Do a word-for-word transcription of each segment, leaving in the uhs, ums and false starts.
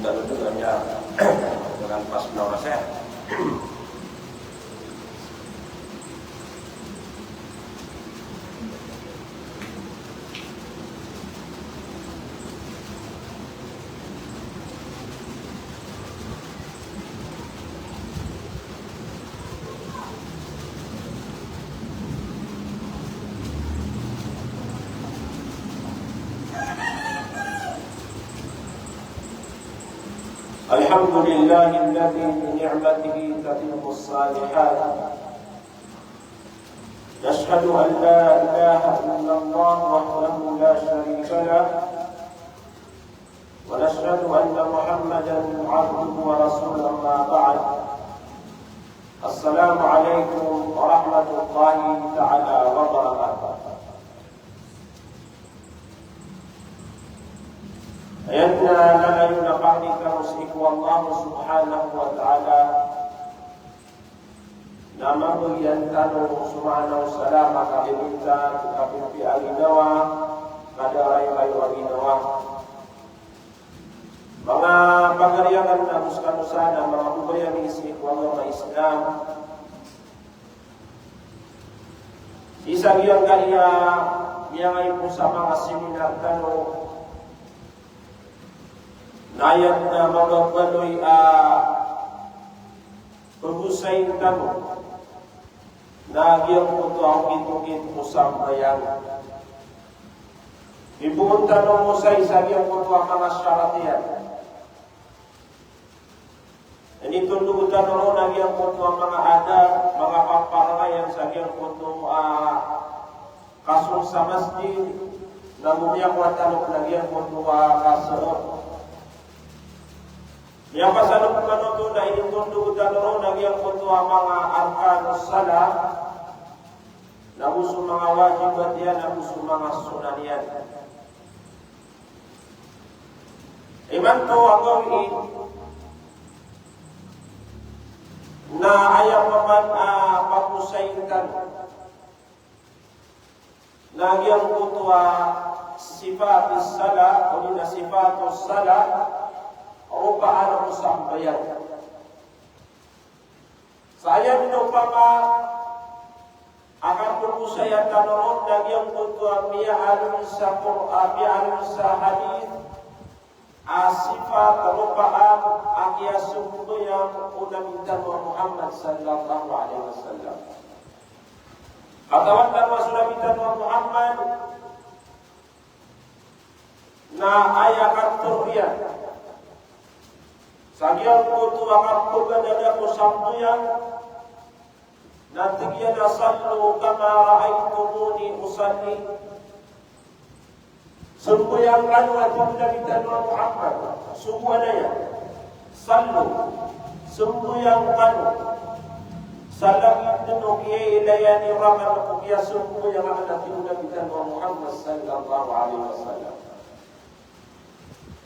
Tano dn a miya, dengan pas na oras, ya. الحمد لله الذي بنعمته تتم الصالحات. نشهد أن لا إله إلا الله وحده لا شريك له، ونشهد أن محمدا عبده ورسوله، أما بعد. السلام عليكم ورحمة الله تعالى وبركاته. Aya dn a lalayon a pangni tano sii ko Allah subhanahu wa ta'ala, na mambagian tano so maana o salama, kapipiya, kapipiya a ginawa, kada rayo-rayo a ginawa. Manga pagari akn ago skano san a manga babay ami sii ko agama Islam. Isa giyangkaya miyangaipo sa manga seminar tano na aya dn a mababaloy a pagosayin tano na giyangkoto a okit-okit ko sambayang. Mipoon tano osay sa giyangkoto a manga sharat iyan. Initondog tano ron a giyangkoto a manga adab, manga kaparangayan sa giyangkoto a kasong sa masjid, na miyakowa tano na giyangkoto a kasong. Miyapasad ko manoto na initondog tano ron a giyangkoto a manga arkanus salah, na go so manga wajibat iyan, na go so manga sunan iyan. Imanto a gawii na aya paman a pagosayin tano na giyangkoto a sifatus salah, odi na sifatus salah, ropaan o sambayang. Sa aya dn opama a kapagosaya tano ron na giyangkoto a miyaaloy sa Qur'an, miyaaloy sa hadith, a sifat ropaan a kiyasambayang o Nabi tano a Muhammad sallallahu alaihi wasallam. Katawan tano a so Nabi tano a Muhammad na aya katharo iyan sa giyangkoto a kapaganada ko sambayang, na tig iyan a, "Sallu kama ra'aytumuni usalli." Sambayang kano, a tig o Nabi tano a Muhammad, sogoan aya. Sallu, sambayang kano. Sa lagid o kiyailaya niyo rakn ko kiyasambayang akn, a tig o Nabi tano a Muhammad sallallahu alaihi wasallam.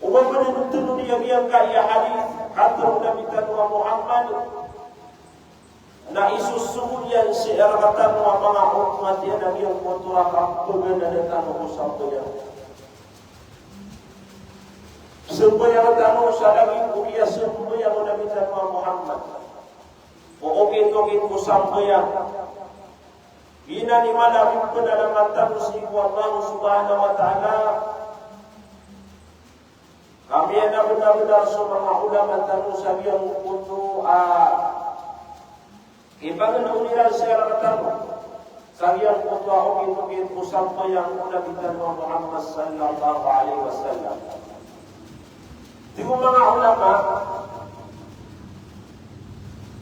O ba pn a tharoon iyan giyangkaya hadith, katharo o Nabi tano a Muhammad, na isosogo iyan sii rktano a manga ummat iyan a giyangkoto a kapaganada tano ko sambayang. Sambayang tano sa lagid o kiyasambayang o Nabi tano a Muhammad. O okit-okit ko sambayang. Giyanan i mala a panalangan tano sii ko Allah subhanahu wa ta'ala. Ka miyanabnar-bnar so manga ulama tano sa giyangkoto a ipangndao iran sii rktano sa giyangkoto a okit-okit ko sambayang o Nabi tano a Muhammad sallallahu alaihi wasallam. Tig o manga ulama,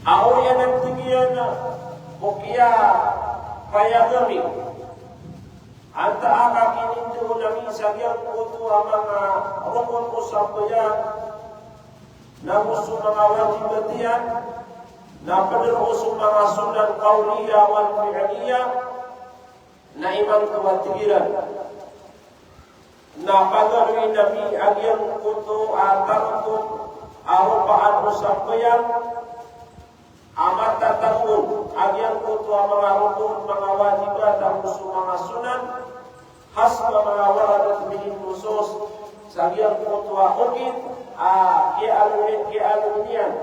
a oriyan a tig iyan ko kiyapayag ami antaa ka kinindao ami sa giyangkoto a manga rokon ko sambayang, na go so manga wajibat iyan, na pd roo so manga sunan qawliya wal fi'liya, na imanto a tig iran na pagaloyin ami a giyangkoto a tarotop a ropaan o sambayang, a matatago on a giyangkoto a manga rokon, manga wajibat, ago so manga sunan, hasba ma waradat bihin nusus, sa giyangkoto a okit a kiyaaloy, kiyaaloy niyan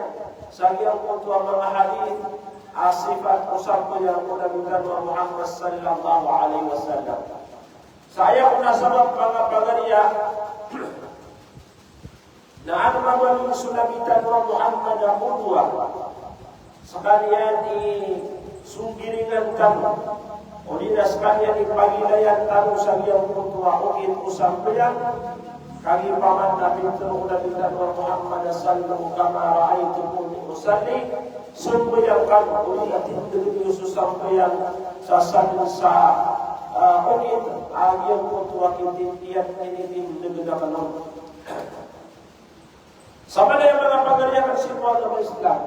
sa giyangkoto a manga hadith a sifat o sambayang o Nabi tano a Muhammad sallallahu alaihi wasallam. Sa aya kon a sabap a manga pagariya na an mabalin so Nabi tano a Muhammad a qudwa. Skaniyan i songgiringan tano, odi na skaniyan i pagilayan tano sa giyangkoto a okit o sambayang, kagiya pman na pitharo o Nabi tano a Muhammad, "Sallu kama ra'aytumuni usalli," sambayang kano, odi na tindegen iyo so sambayang sa sadn sa, ah, okit a giyangkoto a kinitindegen, kinitindegen akn on. Sa mala aya manga pagariya ko sii ko agama Islam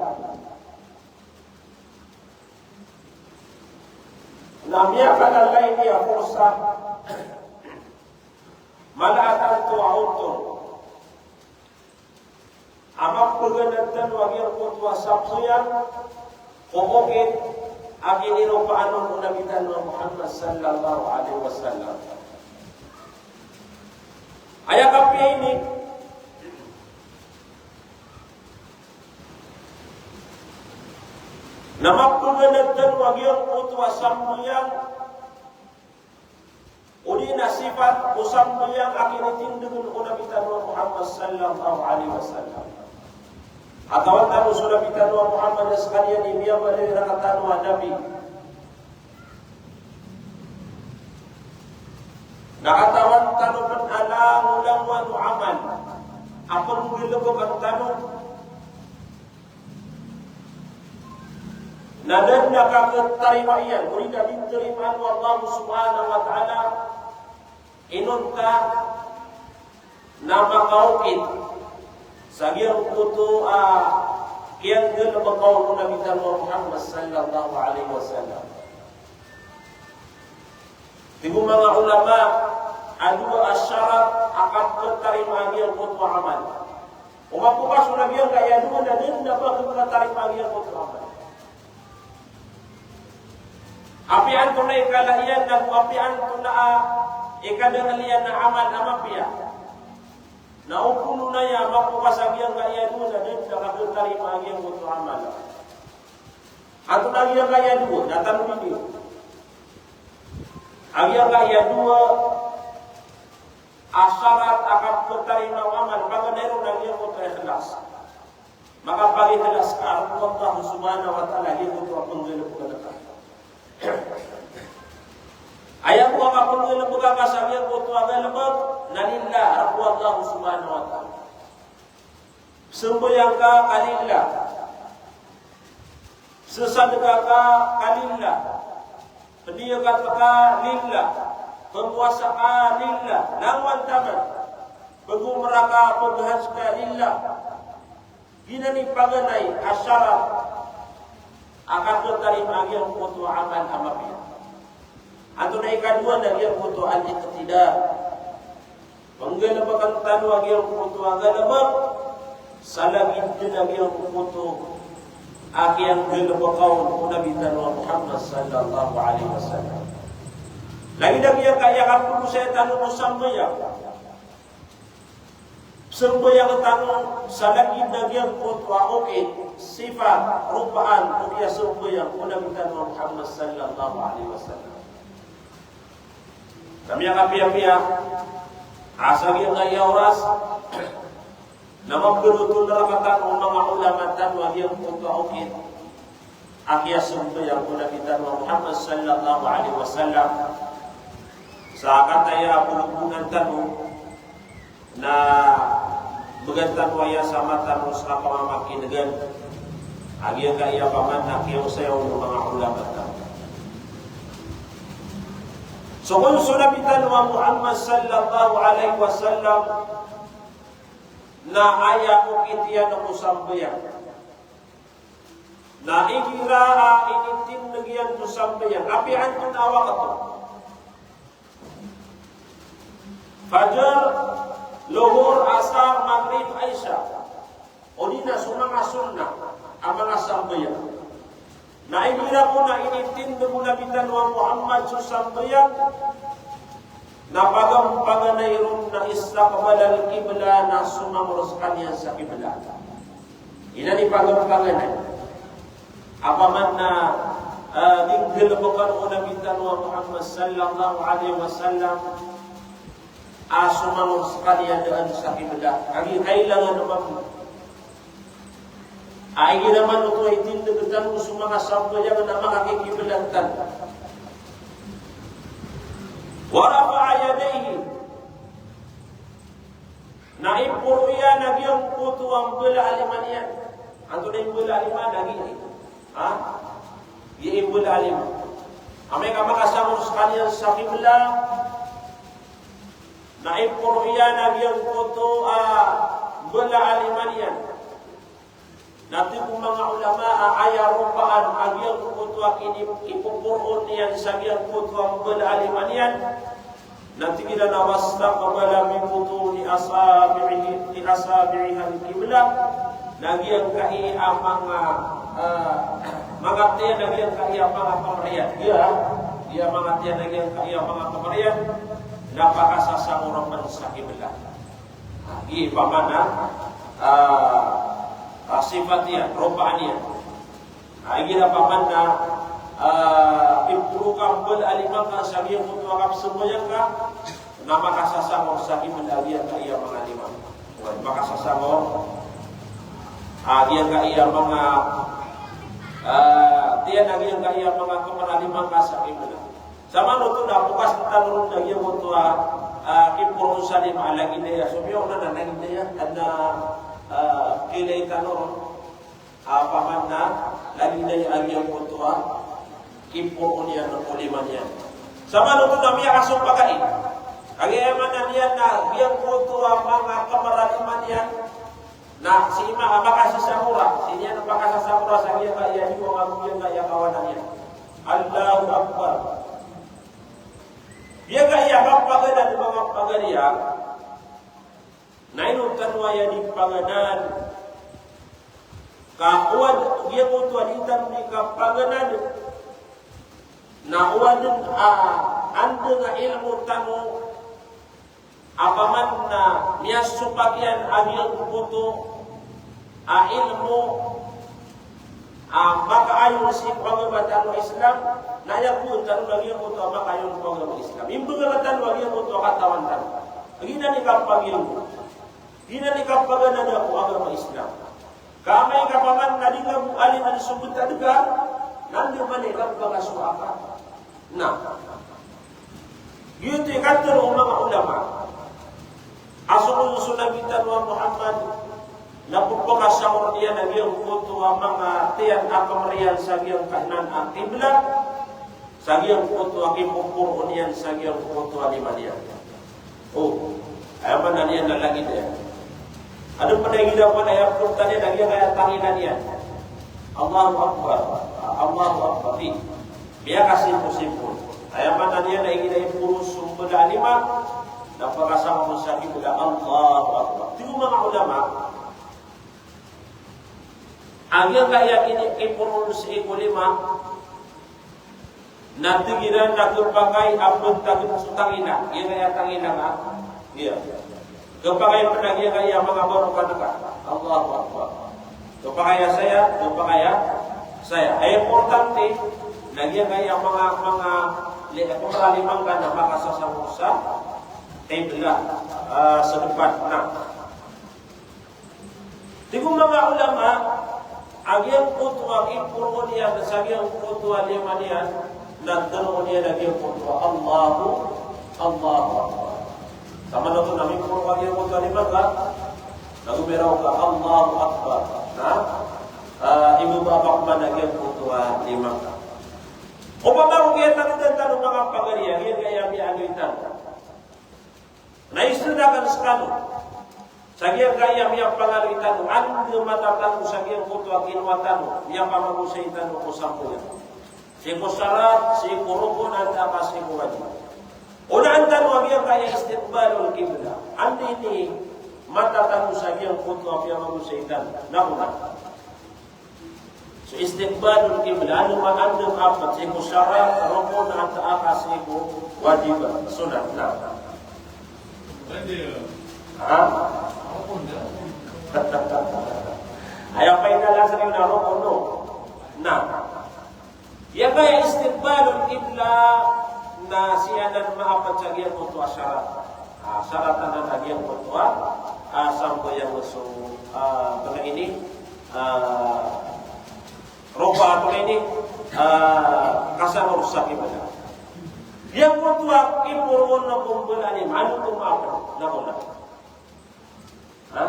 na miyakalalayon iyan a porsa, mala a tanto a oto a mapganad tano a giyangkoto a sambayang ko okit a kiniropaan on o Nabi tano a Muhammad sallallahu alaihi wasallam. Aya kapiya ini na mapganad tano a giyangkoto a sambayang, odi na sifat o sambayang a kinitindegen o Nabi tano a Muhammad sallallahu alaihi wasallam. Katawan tano so Nabi tano a Muhammad a skaniyan i miyabalay rktano a Nabi. Na katawan tano pn a langolangowan o amal a pnggalbkn tano na da dn a kakhatarima iyan, odi na di tarimaan o Allah subhanahu wa ta'ala inonta na makaokit sa giyangkoto a kiyanggalbka on o Nabi tano a Muhammad sallallahu alaihi wasallam. Tig o manga ulama a dowa a sharat a kapkhatarima a giyangkoto a amal. O mapokas o giyangkaya dowa na da dn a ba kapkhatarima a giyangkoto a amal. Apiya antonaa i kala iyan, nago apiya antonaa i kadakl iyan a amal a mapiya, na o polo na aya mapokas a giyangkaya dowa na da dn a kapkhatarima a giyangkoto a amal. Antonaa giyangkaya dowa, na tanodi niyo. A giyangkaya dowa a sharat a kapkhatarima o amal, paganay ron na giyangkoto a ikhlas. Makapagikhlas ka rk o Allah subhanahu wa ta'ala giyangkoto a pnggalbkn ka. Aya bo a kapnggalbka ka sa giyangkoto a galbk na lillah, rk o Allah subhanahu wa ta'ala. Sambayang ka ka lillah. Sasadka ka ka lillah. Pzakat ka lillah. Pphowasa ka lillah. Langowan taman. Pgomrah ka, pghajj ka lillah. Giyanan i paganay a sharat a kapkhatarima a giyangkoto a amal a mapiya. Antonaa i kadowa na giyangkoto a al-iqtida. Pnggalbkn tano a giyangkoto a galbk sa lagid dn a giyangkoto a kiyanggalbka on o Nabi tano a Muhammad sallallahu alaihi wasallam. Lagid a giyangkaya kapagosaya tano ko sambayang. Sambayang tano sa lagid a giyangkoto a okit, sifat, ropaan, o kiyasambayang o Nabi tano a Muhammad sallallahu alaihi wasallam. Na miyakapiyapiya a sa giyangkaya oras na mapgaloton rktano o manga ulama tano a giyangkoto a okit a kiyasambayang o Nabi tano a Muhammad sallallahu alaihi wasallam. Sa kataya a bolongbolan tano na bgan tano aya sa mata tano sa kapamamakin'gan a giyangkaya paman a kiyaosaya on o manga ulama tano. So kon so Nabi tano a Muhammad sallallahu alaihi wasallam na aya okit iyan ko sambayang. Na igira a initindg iyan ko sambayang, apiya antonaa a wakto. Fajar, Lohor, Asar, Magrib, Isha. Odi na so manga sunnah a manga sambayang. Na igira kon a initindg o Nabi tano a Muhammad so sambayang, Na pagampanganay ron na istaqbalal qiblah, na somangor skaniyan sa qiblah. Giyanan i pagampanganay. Apaman na, ah, di nggalbkan o Nabi tano a Muhammad sallallahu alaihi wasallam a somangor skaniyan dn sa qiblah. Kagiya kailangan mambo a igira man oto a itindg tano so manga sambayang na makakiqiblah tano. Wa rafa'a yadayhi. Na iporo iyan a giyangkoto a mbala a lima niyan. Antonaa i mbala a lima? Na gii. Ha? Gii i mbala a lima. Amay ka makasangor skaniyan sa qiblah, na iporo iyan a giyangkoto a mbala a lima niyan. Na tig o manga ulama a aya ropaan a giyangkoto a kini-, kipoporoon iyan sa giyangkoto a mbala a lima niyan, na tig iran a wastaqbala bi butuni asabi'ihi, bi asabi'ihal qiblah, na giyangkai a manga, ah, manga tiyan a giyangkai a manga kmr iyan. Giya, giya manga tiyan a giyangkai a manga kmr iyan, na pakasasangoran sa qiblah. Aya pman a, ah, ah, sifat iyan, ropaan iyan. Aya pman a, ah, iporo ka mbala a lima ngka sa giyangkoto a kapsambayang ka, na makasasangor sa qiblah giyangkaya manga lima. Makasasangor, ah, giyangkaya manga, ah, tiyan a giyangkaya manga kmr a lima ngka sa qiblah. Samanoto na pokas tano ron a giyangkoto a, ah, kiporoon sa lima a lagid aya. So miyaona na lagid aya, adn a, ah, kilay tano ron. Apaman na lagid aya a giyangkoto a kiporoon iyan o lima niyan. Samanoto na miyasopakai. Kagiya maana niyan na giyangkoto a manga kmr a lima niyan. Na sii ma-, a makasasangora, sii niyan a makasasangora sa giyangkaya diwang ago giyangkaya kawanan iyan. Allahu Akbar. Giyangkaya kapaganad, manga pagari a, na ino tano aya di paganad. Ka oway, giyangkoto a di tano di kapaganad. Na oway dn a, anda a ilmo tano, apaman na miyasopak iyan a giyangkoto a ilmo a makaayon sii ko agama tano a Islam, na aya bo tano na giyangkoto a makaayon ko agama Islam. Imbagak tano a giyangkoto a katawan tano. Giyanan i kapagilmo. Giyanan i kapaganad ko agama Islam. Ka amay ka paman na di nga bo alim a di so btad ka, na anda man i kapakasowa ka. Na giyoto i katharo o manga ulama a so, so Nabi tano a Muhammad na pphakasangor iyan a giyangkoto a manga tiyan a kmr iyan sa giyangkanan a qiblah, sa giyangkoto a kipoporoon iyan sa giyangkoto a lima niyan. O, aya maana niyan na lagid aya. Adn pn a igira pn a aya pn tano na giyangkaya tangila niyan. Allahu Akbar. Allahu Akbar. Di. Miyakasimpol-simpol. Aya maana niyan na igira iporo so mbala a lima, na pphakasangor sa qiblah, Allahu Akbar. Tig o manga ulama a giyangkaya kini-, kiporoon sii ko lima, na tig iran na khapakay a pntagn so tangila. Giyangkaya tangila ka. Iya. Khapakay pn a giyangkaya manga barokan ka. Allahu Akbar. Khapakay a saya, khapakay a saya. Aya importante na giyangkaya manga, manga li-, manga lima ngka na makasasangor sa qiblah, ah, sa depan. Na tig o manga ulama a giyangkoto a kiporoon iyan sa giyangkoto a lima niyan, na tharoon iyan a giyangkoto a Allahu, Allahu Akbar. Samanoto na miporo ka giyangkoto a lima ka, na gomiraw ka Allahu Akbar. Na, ah, ibababa man a giyangkoto a lima ka. Opama ko giya tano dn tano manga pagari a giyangkaya miyaaloy tano. Na isnad akn skano sa giyangkaya miyapangaaloy tano, anda mata tano sa giyangkoto a kinowa tano, miyapamagosay tano ko sambayang. Sii ko sarat, sii ko rokon, antaa ka sii ko wajib. Onaan tano a giyangkaya istiqbalul qiblah. Anda ini mata tano sa giyangkoto a piyamagosay tano. Na ona. So istiqbalul qiblah, anda ma-, anda apat, sii ko sarat, rokon, antaa ka sii ko wajib, sunnat. Na Ha? Aya painda la sa niyo na rukun, no? Na. Aya kaya istiqbalul qibla na sii anan maapd sa giyangkoto a sarat. Ah, sarat anan a giyangkoto a, ah, sambayang so, ah, bala ini, ah, Ropa ato ini, ah, kasama sa kibla. Giyangkoto a kiporoon ko mbala a lima, ano oto maapd? Na ko na. Ha?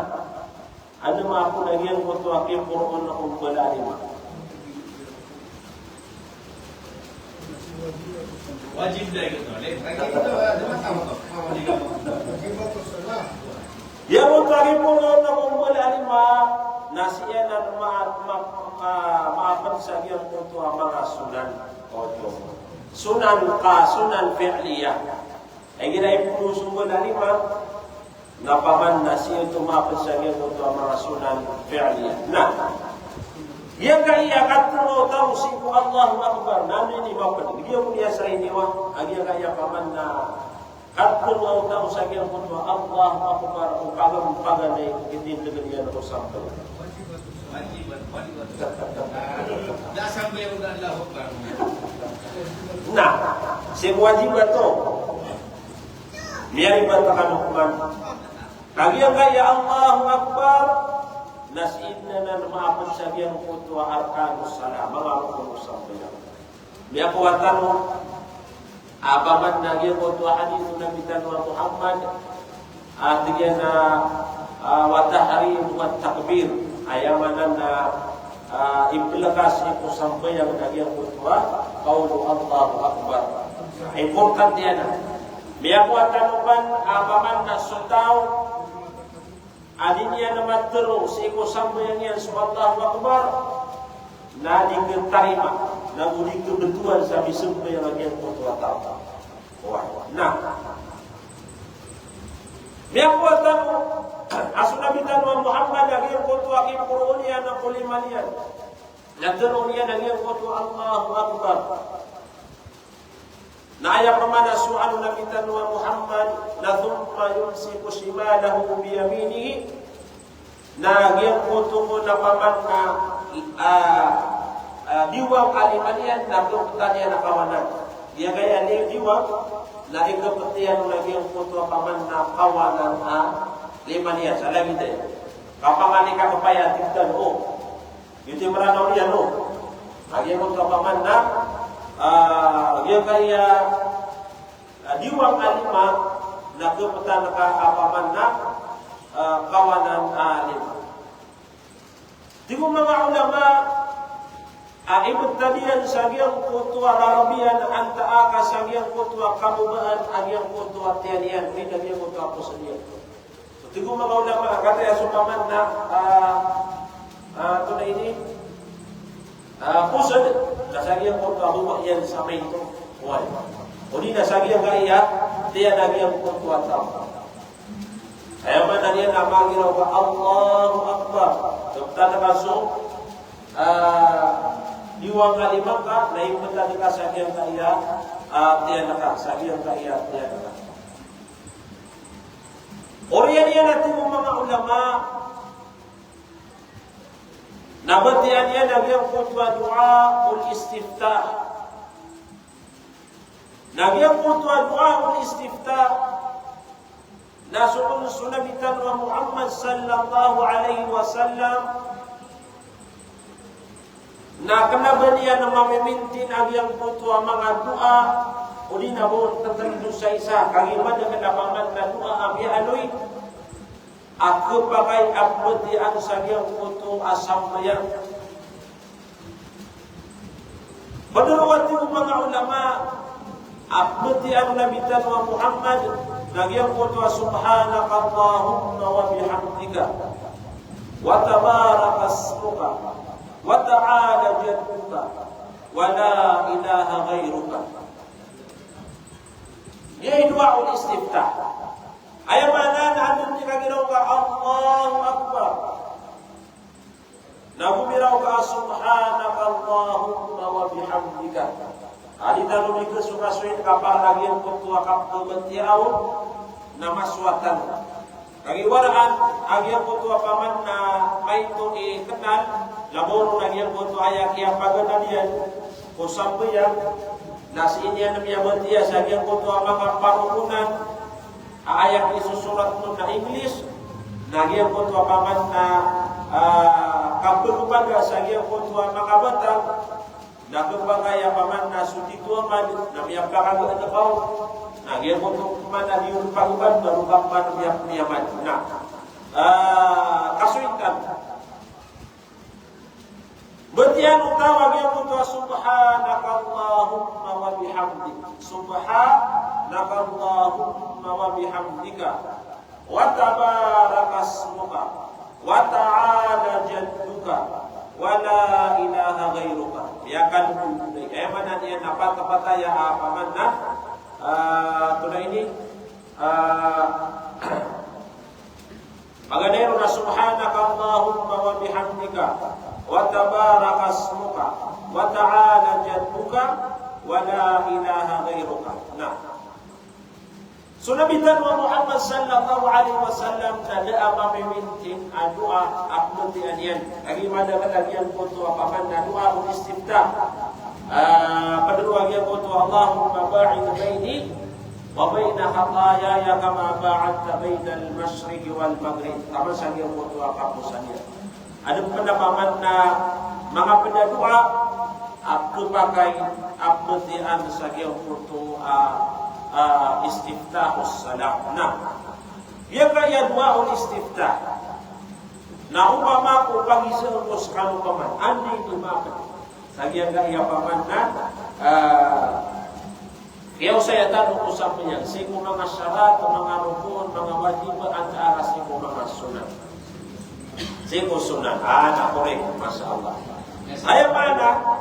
Ano maapd a giyangkoto a kiporoon ko mbala a lima? Wajib da ito. Lagi ito, ah, di ba tama to? Giyangkoto a kiporoon ko mbala a lima, na sii anan ma-, ma-, ma-, maapd sa giyangkoto a manga sunan. Oto. Sunan ka, sunan fi'liyah. Ay, igira iporo so mbala a lima, na paman na sii oto maapd sa giyangkoto a manga sunan fi'liyah. Na, giyangkaya katero o taw sii ko Allahu Akbar, na anda ini maapd? Giyangkoto a saray niyo a, giyangkaya paman na katero o taw sa giyangkoto a Allahu Akbar, o pagan-paganay ko kitindegen iyan ko sampay. Na, sii ko wajibat oto. Miyaribat a kanokoman. Kagiya kaya Allahu Akbar, na sii dn anan maapd sa giyangkoto a arkanus salah, manga rokon o sambayang. Miyakowa tano, a, paman na giyangkoto a hadith o Nabi tano a Muhammad, a, tig iyan a, a, wa tahrimuha takbir. Aya maana na, a, iplka sii ko sambayang na giyangkoto a kaolo Allahu Akbar. Importante iyan a. Miyakowa tano pn, a, paman na so taw a di niyan matero sii ko sambayang iyan so Allahu Akbar, na di khatarima, na go di khabtowan sa misambayang a giyangkoto a taw. Oway. Na, miyakowa tano a so Nabi tano a Muhammad a giyangkoto a kiporoon iyan ko lima niyan, na tero niyan a giyangkoto a Allahu Akbar. Na aya pman a sowal o Nabi tano a Muhammad, na thumma yumsiku shimalahu biyaminihi, na giyangkoto na paman na, a, a, diwang a lima niyan na keptan iyan a kawanan. Giyangkaya diwang na ikepet iyan na giyangkoto a paman na kawanan a lima niyan. Sa lagid aya. Kapanganika kepaya tigtan o. Giyoto i Mranaw niyan, no? A giyangkoto a paman na, a, giyangkaya, a, diwang a lima, na kepetan ka a paman na, a, kawanan a lima. Tig o manga ulama, a, ibtad iyan sa giyangkoto a rarab iyan, antaa ka sa giyangkoto a kababaan a giyangkoto a tiyan iyan, odi na giyangkoto a posed iyan. So, tig o manga ulama, katii a so paman na, a, a, antonaa ini, a, posed, na sa giyangkoto a baba iyan sa maito. Oway. Odi na sa giyangkaya tiyan a giyangkoto a taw. Aya maana niyan na mangiraw ka Allahu Akbar. Kepetan ka so, a, diwang a lima ngka, na ibtad ka sa giyangkaya, a, tiyan ka, sa giyangkaya tiyan ka. Oriyan iyan a tig o manga ulama, na batiya niyan a giyangkoto a du'aul istiftah. Na giyangkoto a du'aul istiftah, na so, so Nabi tano a Muhammad sallallahu alaihi wasallam, na kena ba niyan mamimintin a giyangkoto a manga du'a, odi na ba on tetendo sa isa, kagiya madakl a paman na du'a a miyaaloy a kepakay a pembetiyaan sa giyangkoto a sambayang. Ped roo a tig o manga ulama, a pembetiyaan o Nabi tano a Muhammad, na giyangkoto a subhanakallahumma wa bihamdika, wa tabaraka ismuka, wa ta'ala jadduka, wa la ilaha ghairuka. Giya i du'aul istiftah. Aya maana na anda dn i kagiraw ka Allahu Akbar, na gomiraw ka subhanakallahumma wa bihamdika. A di tano di kasokasoyin ka para a giyangkoto a kapembetiyaa on, na masowa tano. Kagiya waraan a giyangkoto a paman na maito i kenal, labaw ron a giyangkoto a aya kiyapaganad iyan ko sambayang, na sii niyan miyabatiya sa giyangkoto a manga parogonan, a aya kisosorat on na English, na giyangkoto a paman na, ah, kapagbaga sa giyangkoto a manga batang, na kepakay a paman na so tito a mad, na miyapakagaga kaw. Na giyangkoto paman na di on pagbaga, na roo ka paman miya-, miyamad. Na, ah, kasoy tano. Batiya o taw a giyangkoto a subhanakallahumma wa bihamdik. Subhanakallahumma wa bihamdika. Wa tabarakasmuka, wa ta'ala jadduka, wa la ilaha ghairuka. Aya kan, aya maana niyan na patapataya a paman na, ah, antonaa ini, ah, paganay ron na subhanakallahumma wa bihamdika, wa tabarakasmuka, wa ta'ala jadduka, wa la ilaha ghairuka. Na. So Nabi tano a Muhammad sallallahu alaihi wasallam na da a mamimintin a doa a pembatian iyan. Lagid madakl a giyangkoto a paman na doa ul istiftah. Ah, pd ron a giyangkoto, Allahumma ba'id baini wa baina khatayaya kama ba'adta bainal mashriqi wal maghrib. Taman sa giyangkoto a kaposan iyan. Adn pn a paman na manga pd a doa a khapakay a pmbatian sa giyangkoto a, a, istiftahus salah. Na giyangkaya doa ul istiftah na opama ko pangizaan ko skano paman, anda i mapd sa giyangkaya paman na, ah, kiyaosaya tano ko sambayang, sii ko manga sharat, manga rukun, manga wajib, antaa sii ko manga sunnah. Sii ko sunnah. Ah, na korek. Masha Allah. Aya maana.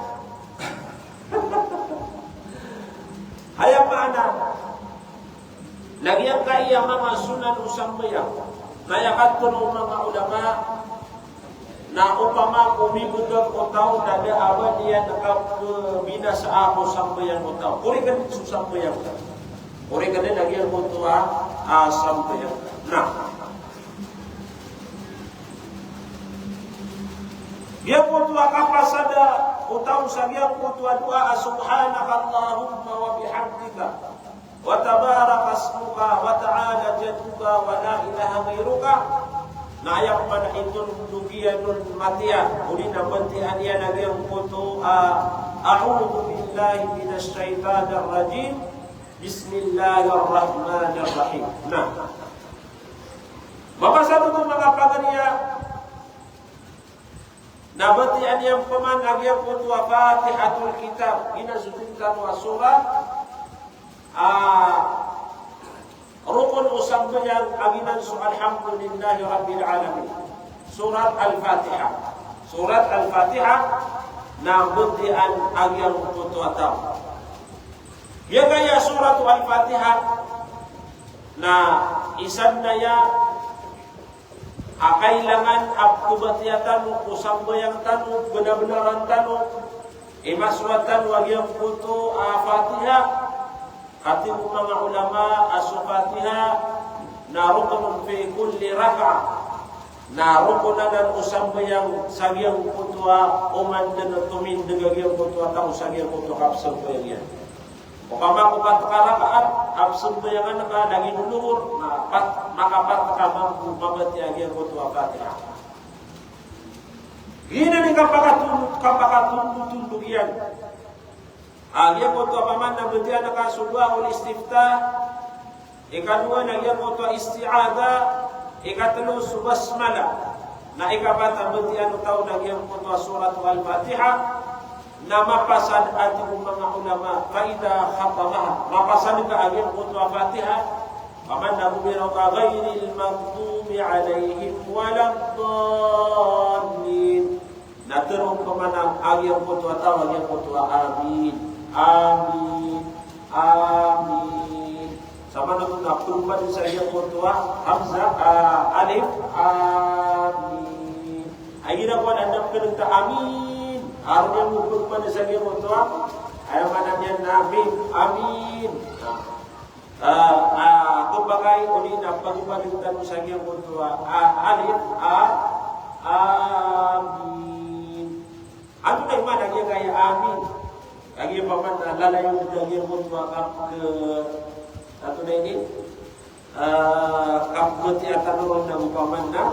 Aya maana. Na giyangkaya manga sunnah o sambayang. Na aya katharo o manga ulama, na opama ko mibgay o taw na da a ba niyan kapbinasa a ko sambayang o taw. Korek dn so sambayang. Korek dn a giyangkoto a, a sambayang. Na giyangkoto a kapasad o taw sa giyangkoto a doa a subhanakallahumma wa bihamdika. Wa tabarakasmuka wa ta'ala jadduka wa la ilaha ghairuka. Na aya pman a itondog iyan on matiya, odi na batiya niyan a giyangkoto a, a'udhu billahi minash shaitanir rajim. Bismillahir rahmanir rahim. Na mapasad oto manga pagariya. Na batiya niyan pman a giyangkoto a Fatihatul Kitab, giyanan so titano a surat a rukun o sambayang a giyanan so Alhamdulillahi Rabbil Alamin. Surat Al-Fatiha. Surat Al-Fatiha na batiya a giyangkoto a taw. Giyangkaya Surat Al-Fatiha na isa dn aya a kailangan a pmbatiya tano ko sambayang tano, bnar-bnar tano, imasowa tano a giyangkoto a Fatiha. Katharo o manga ulama a so Fatiha na ruknun fi kulli rak'ah. Na rukun anan o sambayang sa giyangkoto a oman dn tomindg a giyangkoto a taw sa giyangkoto a kapsambayang iyan. Opama ko pat ka rakaat a pzambayangan ka lagid o lohor, na pat, makapat ka mambo mabatiya giyangkoto a Fatiha. Giyanan i kapakatondog, kapakatondog iyan. A giyangkoto a paman na batiya ka so du'aul istiftah, ikadowa na giyangkoto a isti'adha, ikatlo so basmalah, na ikapat a batiya o taw na giyangkoto a Suratul Fatiha. Na mapasad a tig o manga ulama, fa idha khatamaha, mapasad ka a giyangkoto a Fatiha, paman na gomiraw ka ghairil maghdubi alaihim waladdallin. Na tharoon pman a giyangkoto a taw a giyangkoto a amin. Amin. Amin. Samanoto na pphad sa giyangkoto a hamzah, a, alif, amin. Ay, ina ko na dap ka dn ta amin. Aro niyan mo pphad sa giyangkoto a, aya maana niyan na amin. Amin. Na, a, a, ko Bagay, odi na pagobagin tano sa giyangkoto a, a, alif, a, amin. Antonaa i maana giyangkaya amin? Lagid opama na lalayon a giyangkoto a kap-, ke-, antonaa ini? Ah, kapbatiyaa tano ron na opama na,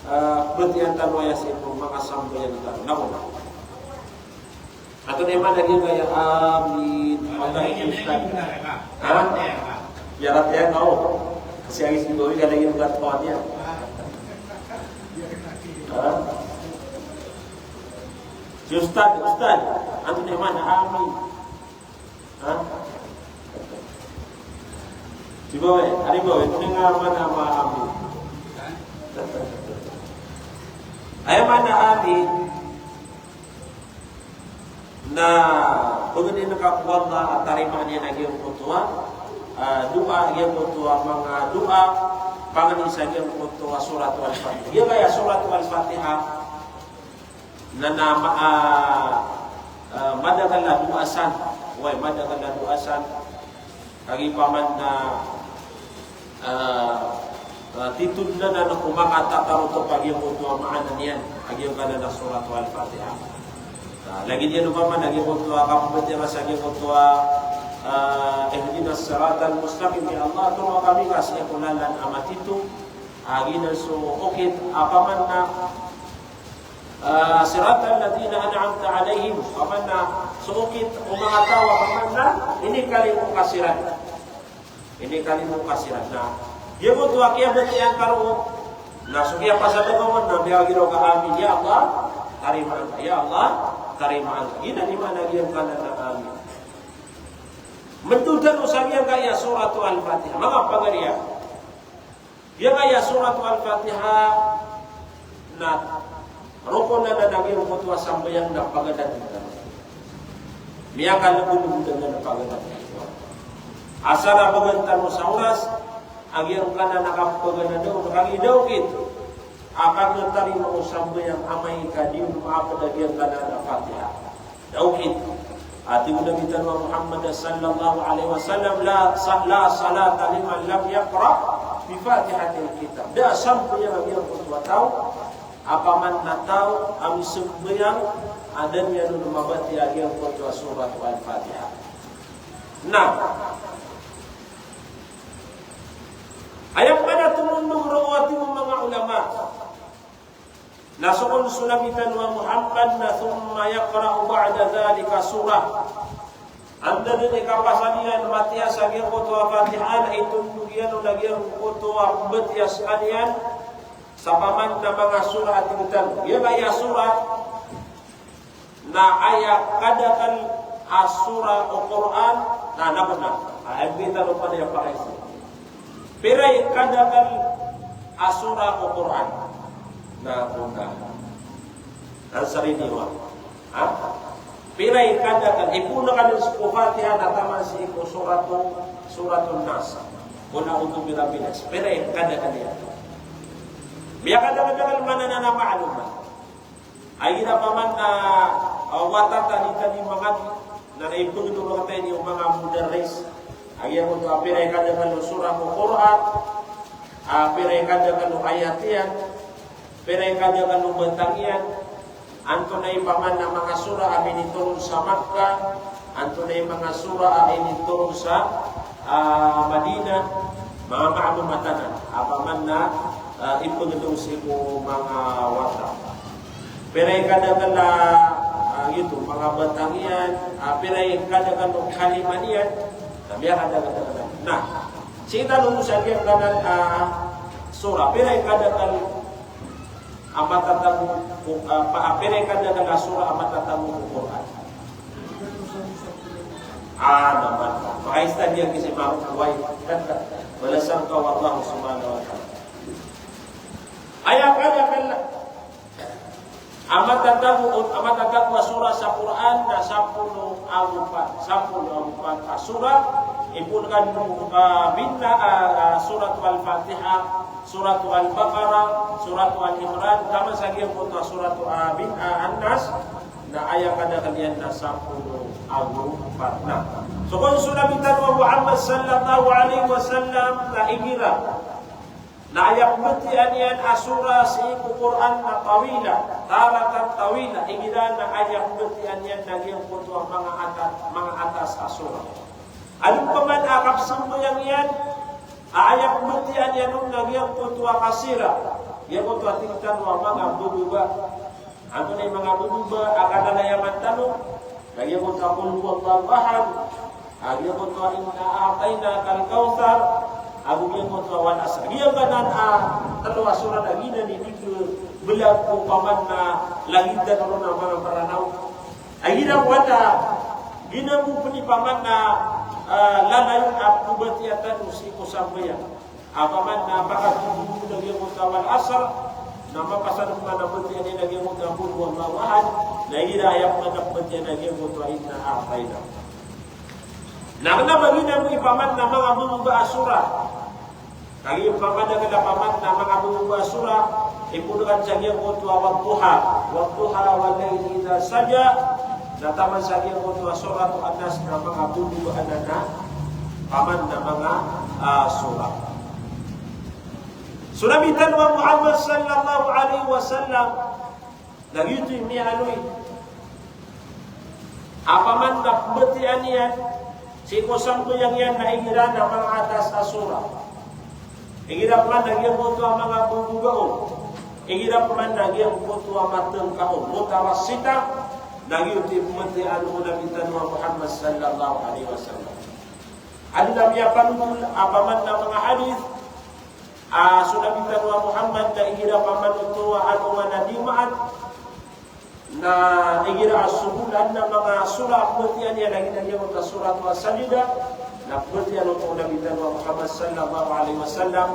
ah, batiyaa tano aya sii ko manga sambayang tano. Nako na. Antonaa i maana giyangkaya amin? Antonaa i maana giyangkaya? Ha? Iyarat iyan, o. Kasi aya sii ko gawii ka lagid o gat ko niyan. Ha? Si Ustad, Ustad, antonaa i maana amin? Ha? Di ba, wai? Ari ba, wai? Antonaa i maana amin? Aya maana amin na pangnin ka ko Allah a tarimaan iyan a giyangkoto a, ah, doa, a giyangkoto a manga doa, pangnin sa giyangkoto a Suratul Fatiha. Giyangkaya Suratul Fatiha na, na ma-, ah, ah, madakl a doa san. Wai, madakl a doa san. Kagiya opama na, ah, ah, titho dn anan ko makatataro oto a giyangkoto a maana niyan, a giyangkanan a Suratul Fatiha. Ah, lagid iyan opama na giyangkoto a kapmbatiyaa sa giyangkoto a, ah, ihdinas siratal mustaqim, ya Allah, toroa kami ka sii ko lalan a matitho, a giyanan so okit, opama na, ah, siratal ladhina an'amta alaihim, opama na so okit o manga taw a opama na inikalimo ka siran. Inikalimo ka siran. Na giyangkoto a kiyabatiyaa tano, na so kiyapasad a opama na miyagiraw ka amin, ya Allah, tarimaan ka. Ya Allah, tarimaan ka. Giyanan i maana giyangkanan a amin. Mndoda tano sa giyangkaya Suratul Fatiha. Manga pagariya. Giyangkaya Suratul Fatiha na rokon anan a giyangkoto a sambayang na paganadan tano. Miyakalbod anan a paganadan tano. Asar a bagan tano sa oras, a giyangkanan a kapaganad on, kagiya da okit a katarima o sambayang amay ka di on maapd a giyangkanan a Fatiha. Da okit. A tig o Nabi tano a Muhammad sallallahu alaihi wasallam, "La sa-, la salata liman lam yaqra bi Fatihatil kitab." Da a sambayang a giyangkoto a taw, opama na taw a misambayang a da niyan on mabatiya a giyangkoto a Suratul Fatiha. Na aya pd a tomondog roo a tig o manga ulama. Na so kon so Nabi tano a Muhammad na thumma yaqra'u ba'da dhalika surah. Anda dn i kapasad iyan matiya sa giyangkoto a Fatiha na itondog iyan on a giyangkoto a pmbatiya skaniyan sa opama na manga surah a tig tano. Giyangkaya surah na aya kadakl a surah o Qur'an, na, na, na, na. Aya bgay tano pn aya pakaisa. Pira i kadakl a surah o Qur'an? Na, na. Ansari niyo. Ha? Pira i kadakl, ipoon ka dn sii ko Fatiha na taman sii ko suratu, Suratun Nas. Qul a'udhu bi rabbin nas. Pira i kadakl iyan? Miyakadakl-dakl maana na, na ma'lumat. Aya opama na, ah, wata tano, tano mangadi, na ipngndao rktano o manga mudarris. Aya oto a pira i kadakl o surah ko Qur'an, a pira i kadakl o ayat iyan, pira i kadakl o batang iyan, antonaa i opama na manga surah a minitoron sa Makkah, antonaa i manga surah a initoron sa, ah, Madinah, manga ma'lumat anan a opama na, ah, ipngndao sii ko manga wata. Pira i kadakl a, ah, giyoto, manga batang iyan, ah, pira i kadakl o kalima niyan, na miyakadakl-dakl. Na, sii tano sa giyangkanan a, ah, surah, pira i kadakl a matatago ko, ah, pa-, ah, pira i kadakl a surah a matatago ko Qur'an? Ah, na, na. Makaisa niyan kasi marok buhay. Wala sangka, wallahu subhanahu wa ta'ala. Aya kadakl a matatago, a matatago a surah sa Qur'an na sapolo ago pat, sapolo ago pat a surah. Ipoon ka dn, ah, bin, ah, ah, Suratul Fatiha, Suratul Baqarah, Suratul Imran, taman sa giyangkoto a Suratul, ah, bin, ah, An-Nas, na aya kadakl iyan na sapolo ago pat na. So kon so Nabi tano a Muhammad sallallahu alaihi wasallam na igira na aya pmbatiya niyan a surah sii ko Qur'an na tawila, taratan tawila, igira na aya pmbatiya niyan na giyangkoto a manga ata-, manga atas a surah. Adn pman a kapsambayang iyan a aya pmbatiya niyan on na giyangkoto a qasira, giyangkoto a tig tano a manga bababa. Antonaa i manga bababa a kadalayaman tano? Na giyangkoto a Qul huwallahu ahad, a giyangkoto a Inna a'tainakal kawthar, ago giyangkoto a Wal asr. Giyangkanan a tlo a surah na giyanan i di khabelag ko paman na lagitan ron a manga Mranaw. A igira wata, giyanan bo pn i paman na, ah, lalayon a pmbatiya tano sii ko sambayang. Apaman na pakatindg na giyangkoto a Wal asr, na mapasad pman a batiya niyan a giyangkoto a Qul huwallahu ahad, na igira aya pman a batiya niyan a giyangkoto a Inna a'taina. Na kna ba giyanan bo i paman na manga bababa a surah. Kagiya paman na kna paman na manga bababa a surah, ipoon ka sa giyangkoto a Wadduha, Wadduha wal layli idha saja, na taman sa giyangkoto a Suratu An-Nas na manga bababa anan a paman na manga, ah, surah. So Nabi tano a Muhammad sallallahu alaihi wasallam, na giyoto i miyaaloy a paman na pmbatiya niyan sii ko sambayang iyan na igira na manga atas a surah. Igira pman na giyangkoto a manga bababa on. Igira pman na giyangkoto a matngka on. Mutawassita, na giyoto i pmbatiya o Nabi tano a Muhammad sallallahu alaihi wasallam. Adn a miyapanothol a paman na manga hadith, a so Nabi tano a Muhammad na igira pman oto a alongan a dimaan, na igira a so bolan na manga surah a pmbatiya niyan lagid a giyangkoto a Suratu As-Sajdah, na pmbatiya oto o Nabi tano a Muhammad sallallahu alaihi wasallam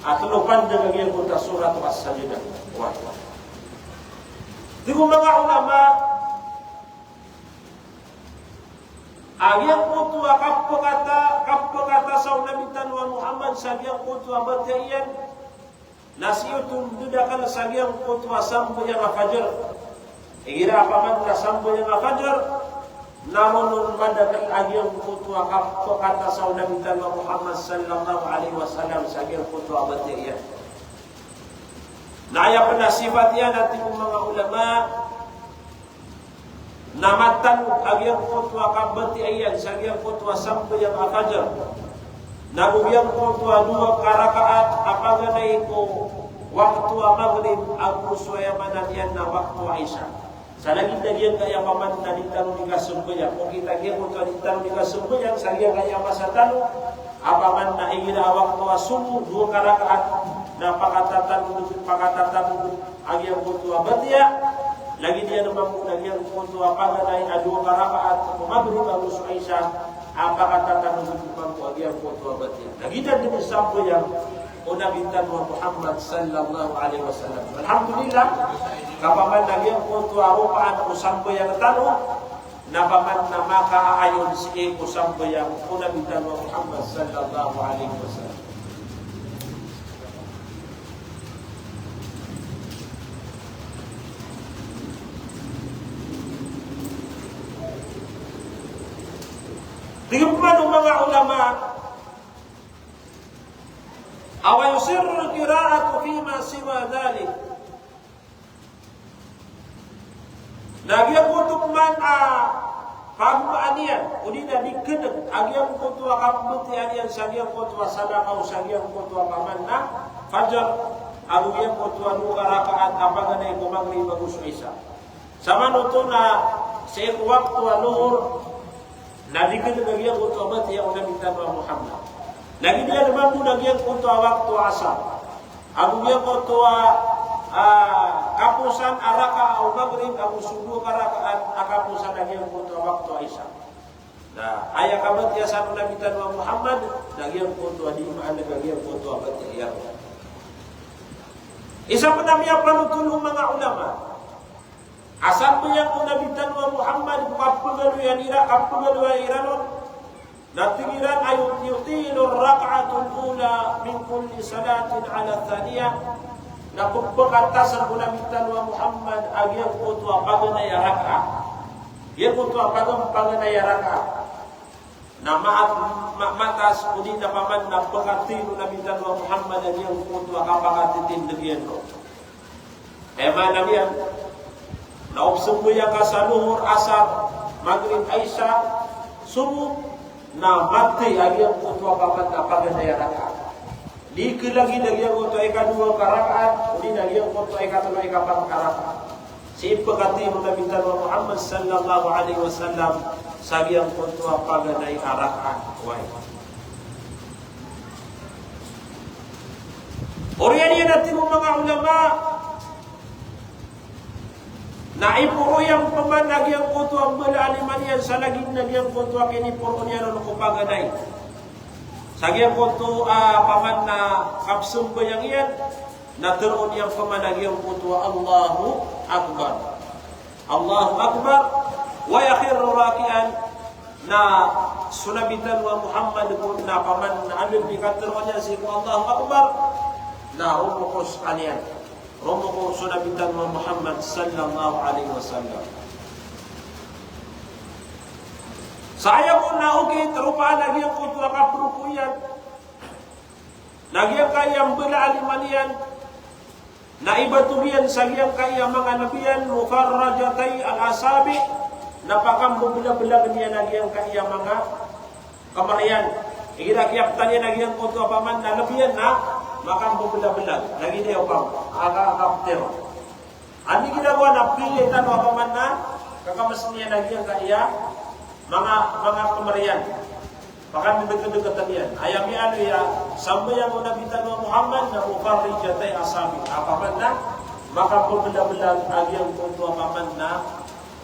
a tlo pandg a giyangkoto a Suratu As-Sajdah. Wa. Tig o manga ulama, a giyangkoto a kapkata, kapkata sa o Nabi tano a Muhammad sa giyangkoto a batiya iyan, na sii oto ndadakl sa giyangkoto a sambayang a fajar. Igira paman ka sambayang a fajar, na ron on madakl a giyangkoto a kapkata sa o Nabi tano a Muhammad sallallahu alaihi wasallam sa giyangkoto a batiya iyan. Na aya pn a sipat iyan a tig o manga ulama, na matanog a giyangkoto a kabatiya iyan sa giyangkoto a sambayang a fajar. Na go giyangkoto a dowa ka rakaat a paganay ko wakto a Maghrib ago so aya maana niyan na wakto a Isha. Sa lagid a giyangkaya paman na di tano di kasambayang, o kita giyangkoto a di tano di kasambayang sa giyangkaya masa tano, a paman na igira a wakto a sobo, dowa ka rakaat, na pakatatanod, pakatatanod a giyangkoto a batiya, lagid iyan mambo na giyangkoto a paganay a dowa ka rakaat ko Maghrib ago so Isha, a pakatatanod mambo a giyangkoto a batiya. Na giyanan dn i sambayang o Nabi tano a Muhammad sallallahu alaihi wasallam. Alhamdulillah, ka paman na giyangkoto a ropaan o sambayang tano, na paman na makaayon sii ko sambayang o Nabi tano a Muhammad sallallahu alaihi wasallam. Tig pman o manga ulama, a wa yusirrul qira'ata fima siwa dhalik. Na giyangkoto pman a pagowaan iyan, odi na di kneg a giyangkoto a kapmbatiya niyan sa giyangkoto a salakaw sa giyangkoto a paman na fajar, ago giyangkoto a dowa ka rakaat a paganay ko Maghrib ago so Isha. Samanoto na sii ko wakto a Lohor, na di kneg a giyangkoto a batiya o Nabi tano a Muhammad. Lagid iyan mambo na giyangkoto a wakto a Asar. Ago giyangkoto a, ah, kaposan a rakaat o Maghrib, ago so dowa ka rakaat a kaposan a giyangkoto a wakto a Isha. Na aya kabatiya san o Nabi tano a Muhammad, na giyangkoto a di maana a giyangkoto a batiya iyan. Isa pn a miyapanothol o manga ulama. A sambayang o Nabi tano a Muhammad ko kapagaloyan iran, kapagaloyan iran on, na tig iran a yut-, yutilur rak'atal ula min kulli salatin ala thaniyah. Na pphakatasan o Nabi tano a Muhammad a giyangkoto a paganay a rakaat. Giyangkoto a pagan-, paganay a rakaat. Na maat, ma-, matas, odi na paman na pkatindg o Nabi tano a Muhammad a giyangkoto a kapakatitindg iyan roo. Aya maana niyan na o pzambayang ka sa Lohor, Asar, Magrib, Isa, Sobh, na mathay a giyangkoto a paman na paganay a rakaat. Di kalagid a giyangkoto a ikadowa ka rakaat, odi na giyangkoto a ikatlo, ikapat ka rakaat. Sii pkatindg o Nabi tano a Muhammad sallallahu alaihi wasallam sa giyangkoto a paganay a rakaat. Oway. Oriyan iyan a tig o manga ulama, na iporo iyan paman a giyangkoto a mbala a lima niyan sa lagid a giyangkoto a kiniporo niyan on ko paganay. Sa giyangkoto a paman na kapzambayang iyan, na tharoon iyan paman a giyangkoto a Allahu Akbar. Allahu Akbar, wa yakhirru raki'an, na so Nabi tano a Muhammad kon na paman na anda i katharoon iyan sii ko Allahu Akbar, na romoko skaniyan. Romoko so Nabi tano a Muhammad sallallahu alaihi wasallam. Sa aya kon na okit, ropaan a giyangkoto a kaproko iyan. Na giyangkaya mbala a lima niyan, na ibatog iyan sa giyangkaya manga lebiyan, mufarrajatay al-asabi', na pakambebelag-belag niyan a giyangkaya manga kemar iyan. Igira kiyaptan iyan a giyangkoto a paman na lebiyan na makambebelag-belag. Na giya opama a ka-, kaptero. Anda i ginawa na pili tano a paman na kakamas iyan a giyangkaya manga, manga kemar iyan. Pakandekedeked iyan. Aya miyaaloy a sambayang o Nabi tano a Muhammad na mufarrajatay asabi'. A paman na makapebelag-belag a giyangkoto a paman na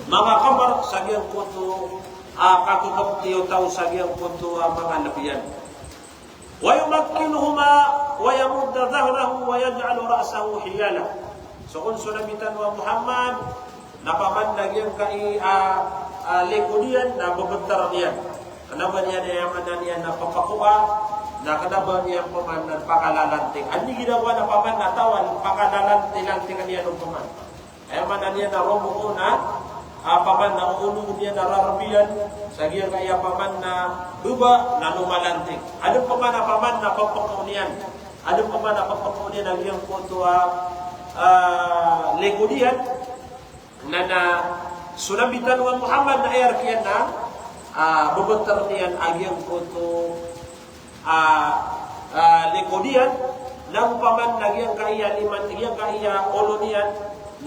manga kemar sa giyangkoto a kakekep iyo taw sa giyangkoto a manga lebiyan. Wa yumakkinuhuma wa yamudda dhahrahu wa yaj'alu ra'sahu hiyala. So kon so Nabi tano a Muhammad, na paman na giyangkai a, a, likod iyan, na bebetar iyan. Kena ba niyan, aya maana niyan na pepekowa, na kena ba niyan paman na pakalalanting. Anda i ginawa na paman na tawan, pakalalanting-lanting iyan o paman. Aya maana niyan na romoko na, a, paman na oolog iyan a rareb iyan, sa giyangkaya paman na baba na lomalanting. Aden paman a paman na pepekowa niyan. Aden paman a pepekowa niyan a giyangkoto a, a, likod iyan. Na, na so Nabi tano a Muhammad na aya rek iyan na, a, bebetar iyan a giyangkoto a, a, likod iyan, na opama na giyangkaya liman, giyangkaya olo niyan,